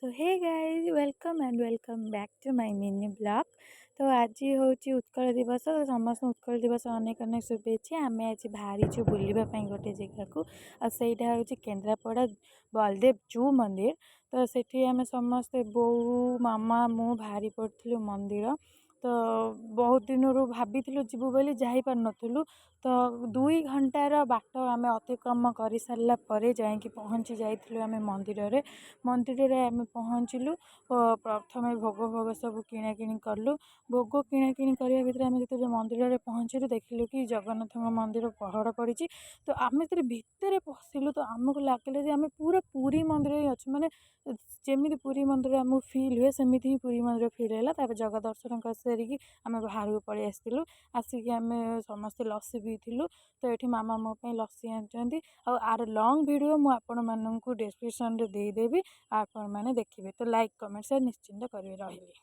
So hey guys, welcome and welcome back to my mini vlog. ତ ଆଜି ହେଉଛି ଉତ୍କଳ ଦିବସ। ତ ସମସ୍ତଙ୍କୁ ଉତ୍କଳ ଦିବସ ଅନେକ ଅନେକ ଶୁଭେଚ୍ଛା। ଆମେ ଆଜି ବାହାରିଛୁ ବୁଲିବା ପାଇଁ ଗୋଟେ ଜାଗାକୁ ଆଉ ସେଇଟା ହେଉଛି କେନ୍ଦ୍ରାପଡ଼ା ବଳଦେବ ଜୀଉ ମନ୍ଦିର। ତ ସେଠି ଆମେ ସମସ୍ତେ, ବୋଉ, ମାମା, ମୁଁ ବାହାରି ପଡ଼ିଥିଲୁ ମନ୍ଦିର। ତ ବହୁତ ଦିନରୁ ଭାବିଥିଲୁ ଯିବୁ ବୋଲି, ଯାଇପାରୁନଥିଲୁ। ତ 2 ଘଣ୍ଟାର ବାଟ ଆମେ ଅତିକ୍ରମ କରିସାରିଲା ପରେ ଯାଇକି ପହଞ୍ଚି ଯାଇଥିଲୁ ଆମେ ମନ୍ଦିରରେ। ମନ୍ଦିରରେ ଆମେ ପହଞ୍ଚିଲୁ ଓ ପ୍ରଥମେ ଭୋଗ ଫୋଗ ସବୁ କିଣାକିଣି କଲୁ। ଭୋଗ କିଣାକିଣି କରିବା ଭିତରେ ଆମେ ଯେତେବେଳେ ମନ୍ଦିରରେ ପହଞ୍ଚିଲୁ, ଦେଖିଲୁ କି ଜଗନ୍ନାଥଙ୍କ ମନ୍ଦିର ପହଡ଼ ପଡ଼ିଛି। ତ ଆମେ ଯେତେବେଳେ ଭିତରେ ପଶିଲୁ, ତ ଆମକୁ ଲାଗିଲା ଯେ ଆମେ ପୁରା ପୁରୀ ମନ୍ଦିରରେ ହିଁ ଅଛୁ। ମାନେ ଯେମିତି ପୁରୀ ମନ୍ଦିରରେ ଆମକୁ ଫିଲ୍ ହୁଏ, ସେମିତି ହିଁ ପୁରୀ ମନ୍ଦିର ଫିଲ୍ ହେଲା। ତାପରେ ଜଗା ଦର୍ଶନ କରିସାରିକି ଆମେ ବାହାରକୁ ପଳେଇ ଆସିଥିଲୁ। ଆସିକି ଆମେ ସମସ୍ତେ ଲସି ପିଇଥିଲୁ। ତ ଏଠି ମାମା ମୋ ପାଇଁ ଲସି ଆଣିଛନ୍ତି। ଆଉ ୟାର ଲଙ୍ଗ୍ ଭିଡ଼ିଓ ମୁଁ ଆପଣମାନଙ୍କୁ ଡେସ୍କ୍ରିପସନ୍ରେ ଦେଇଦେବି, ଆପଣମାନେ ଦେଖିବେ। ତ ଲାଇକ୍, କମେଣ୍ଟ, ସେୟାର ନିଶ୍ଚିନ୍ତ କରିବେ। ରହିଲି।